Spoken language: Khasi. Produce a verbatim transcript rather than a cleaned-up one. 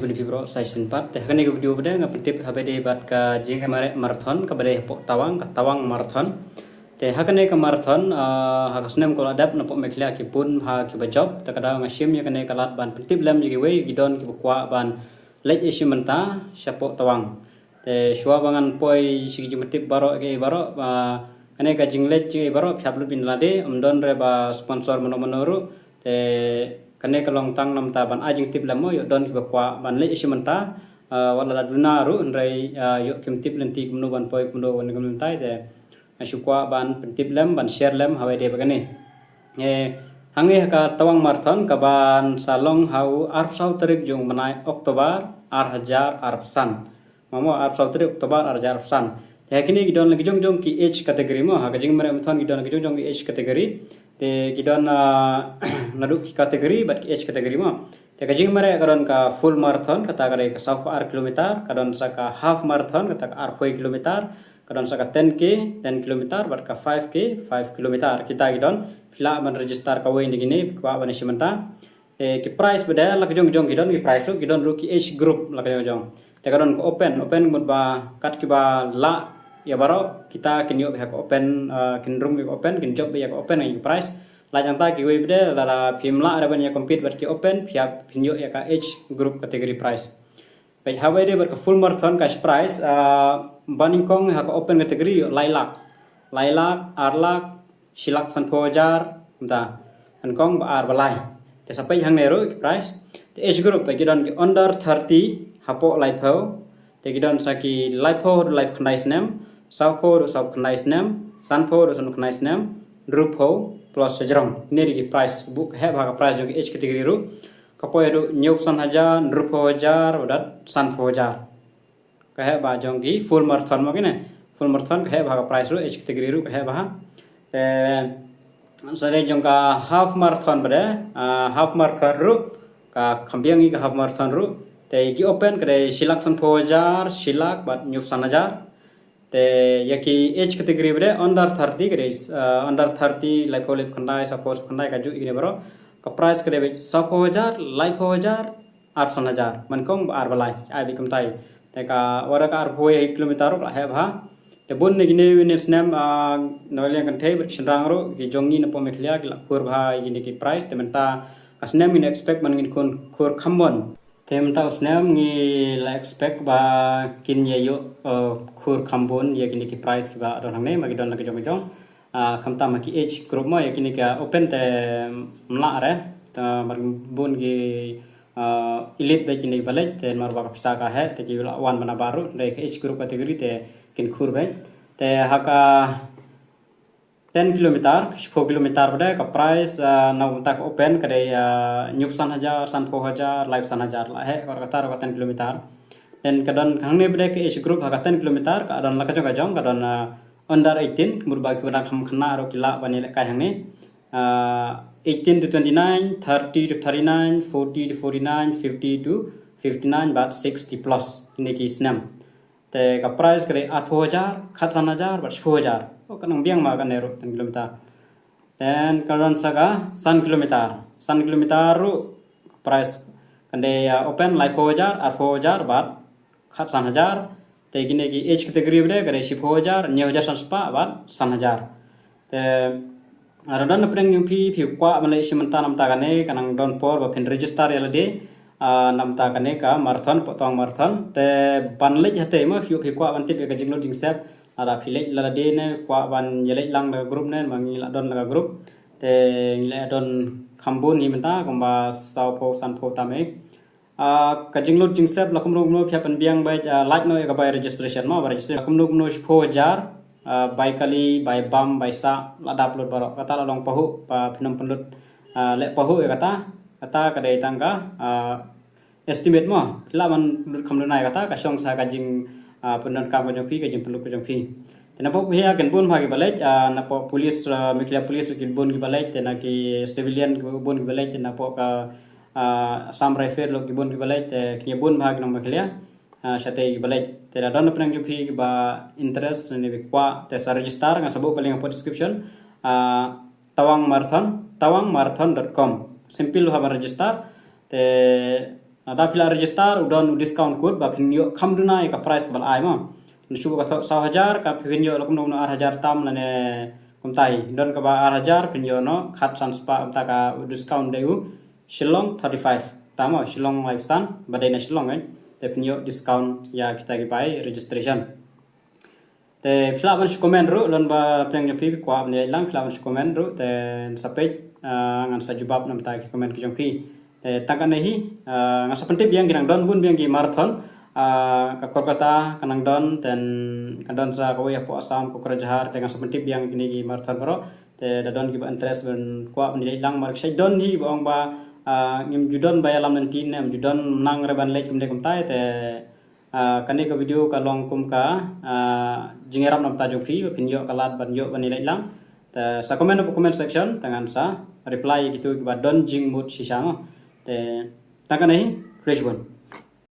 Bad phi baroh sa shisien pat. Te ha kane ka video pat nga pyntip ha ba dei bad ka jingmareh marathon kaba dei hapoh Tawang, ka Tawang Marathon. Te ha kane ka marathon, ah, ha ka snem kaba la dep napoh Meghalaya ki bun ha kiba jop. Te ka daw nga shim ïa kane ka lad ban pyntip lem ïa kiwei ki don kiba kwah ban leit ïa shi mynta shapoh Tawang. Te shuwa ba ngan poi sha ki jingpyntip baroh ki baroh, ba kane ka jingleit ki baroh phi hap lut bad lade, ym don re ba sponsor mano mano ruh. Te kane ka long tang namar ban ai jingtip lem mo, ïoh don kiba kwah ban leit shi mynta, ah, wat la duna ruh, hynrei, ah, ïoh kim tip lynti kumno ban poi kumno ban kumtai te. Nga shu kwah ban pyntip lem, ban share lem ha ba dei ba kane. Eh, hangne ha ka Tawang Marathon kaban sa long ha u arphew saw tarik jong u bnai October ar hajar arphew san. Mamo arphew saw tarik October ar hajar arphew san. Te ha kine ki don la ki jong jong ki age category mo, ha ka jingmareh marathon ki don la ki jong jong ki age category. Te ki don, ah, naduh ki category bad ki age category mo. Te ka jingmareh ka don ka full marathon, kata ka dei ka saw phew ar kilometer, ka don sa ka half marathon, kata ka arphew kilometer, ka don sa ka ten K, ten kilometer, bad ka five K, five kilometer. Kita ki don, phi lah ban register kawei na kine, phi kwah ban ïa shi mynta. Te ki prize pat de la ka jong jong ki don ki prize ruh, ki don ruh ki age group la ka jong jong. Te ka don ka open, open mut ba kat kiba lah ïa baroh, kita kin ïoh beit ha ka open, ah, kin rung beit ha ka open, kin jop beit ha ka open ïa ki prize. Lait hangta kiwei pat de lada phim lah re ban ïa compete bad ki open, phi hap phin ïoh ïa ka age group category prize. Peit ha ba dei bad ka full marathon ka prize, ah, ba nyngkong ha ka open category ïoh lai lak. Lai lak, ar lak, shi lak sanphew hajar, kumta. Nyngkong, ba ar, ba lai. Te sa peit hangne ruh ki prize. Te age group peit ki don ki under thirty hapoh laiphew. Te ki don sa ki laiphew haduh laiphew khyndai snem, sawphew haduh sawphew khyndai snem, sanphew haduh sanphew khyndai snem, hynriewphew plus hajrong. Kine dei ki prize, bad ka heh bha ka prize jong ki age category ruh. Ka poi haduh hynñiewphew san hajar, hynriewphew hajar, bad sanphew hajar. Ka heh bha jong ki full marathon mo kine. Full marathon ka heh bha ka prize ruh, age category ruh ka heh bha. Te sa dei jong ka half marathon pat de, ah, half marathon ruh, ka kham biang ïa ka half marathon ruh. Te ki open ka dei shi lak sanphew hajar, shi lak bad hynñiewphew san hajar. Te ïa ki age category pat de under thirty ka dei, ah, under thirty, laiphew, laiphew khyndai, sawphew, sawphew khyndai, kajuh ïa kine baroh. Ka prize ka dei beit sawphew hajar, laiphew hajar, arphew san hajar. Nyngkong, ba ar, ba lai. Ai beit kumtai. Te ka, wat la ka arphew kilometer ruh ka la heh bha. Te bun na kine, kine snem, ah, na liang kynthei bad shynrang ruh, ki jong ngi napoh Meghalaya ki la khur bha ïa kine ki prize. Te mynta ka snem ngin expect ban ngin khun khur kham bun. Te mynta u snem ngi la expect ba kin ïa ïoh, eh, khur kham bun ïa kine ki prize kiba don hangne, ma ki don la ki jong ki jong. Ah, khamtam ha ki age group mo, ïa kine ki open te ym lah re. Te mar bun ki, ah, elite beit kine kiba leit, te namar ba ka pisa ka heh, te ki la wan ban nabar ruh, hynrei ka age group category te kin khur beit. Te ha ka ten kilometer, shiphew kilometer pat de, ka prize, ah, na bynta ka open ka dei, ah, hynñiewphew san hajar, sanphew hajar, laiphew san hajar, la heh, ka kata ruh ka ten kilometer. Then ka don hangne pat de ka age group ha ka ten kilometer, ka don la ka jong ka jong, ka don, ah, under eighteen, kumba ki ba dang kham khynnah ruh ki lah ban ïalehkai hangne. Ah, eighteen to twenty-nine, thirty to thirty-nine, forty to forty-nine, fifty to fifty-nine, bad sixty plus, kine ki snem. Te ka prize ka dei arphew hajar, khatsan hajar, bad shiphew hajar. Oh, ka nang biang ma kane ruh, ten kilometer. Then ka don sa ka san kilometer. San kilometer ruh, ka prize ka dei, ah, open laiphew hajar, arphew hajar, bad khatsan hajar. Te kine ki age category pat de, ka dei shiphew hajar, hynñiew hajar san spah, bad san hajar. Te, ah, lada don na pdeng jong phi, phi kwah ban leit shi mynta namar kane, ka nang don por ba phin register ïa lade, ah, namar kane ka marathon, Potong Marathon. Te ban leit hatei mo, phi, phi kwah ban tip ïa ka jinglut jingsep, lada phi leit lade ne, kwah ban ïa leit lang da ka group ne, ma ngi la don la ka group. Te ngi la don kham bun hi mynta, kumba sawphew sanphew tam eh. Ah, ka jinglut jingsep la kumno kumno phi hap ban biang beit, ah, lait noh ïa ka bai registration mo, bai registration la kumno kumno shiphew hajar, ah, bai kali, bai bam, bai sah, la dap lut baroh. Kata la long pahuh, ba phin ym pynlut, ah, leh pahuh ïa kata, kata ka dei tang ka, ah, estimate mo. Phi lah ban lut kham duna ïa kata, ka shong sa ka jing, ah, pyndonkam ka jong phi, ka jingpynlut ka jong phi. Te napoh phi ïa kin bun bha kiba leit, ah, napoh police, ah, Meghalaya Police kin bun kiba leit, te na ki civilian kin bun kiba leit, te napoh ka, ah, Assam Rifle ruh ki bun kiba leit, te ki bun bha ki nong Meghalaya, ah, shatei kiba leit. Te lada don na pdeng jong phi kiba interest ne phi kwah, te sa register, nga sa buh ka link hapoh description. Ah, Tawang Marathon, tawang marathon dot com. Simple bha ban register. Te Nada phi la register u don u discount code ba phin ïoh kham duna ïa ka price kaba la ai mo. Nda shu ba ka thoh saw hajar ka phin ïoh la kumno kumno ar hajar tam lane kumtai. Don kaba ar hajar phin ïoh noh khatsan spah, kumta ka discount dei u shilong thirty-five tam mo, shilong laiphew san ba dei na Shillong eh. Te phin ïoh discount ïa kita ki bai registration. Te phi lah ban shu comment ruh, lada ba pdeng jong phi kwah ban ïaid lang, phi lah ban shu comment ruh, te ngan sa peit, ah, ngan sa jubab namta ki comment ki jong phi. Te tang kane hi, ah, ngan sa pyntip biang ki nang don bun biang ki marathon, ah, ka Kolkata ka nang don, te kan don sa kawei hapoh Assam, Kokrajhar, te ngan sa pyntip biang kine ki marathon baroh. Te da don kiba interest ban kwah ban ïaid lang, mar ki sa don hi ba ong ba, ah, ngim ju don ba ïalam lynti ne, ngim ju don nang re ban leit kumne kumtai, te Ah, kane ka video ka long kum ka, ah, jingïarap namta jong phi ba phin ïoh ka lad ban ïoh ban ïaleit lang. Te sa comment ha comment section, te ngan sa reply ïa kito kiba don jingmut shisha mo. Te tang kane hi, khublei shibun.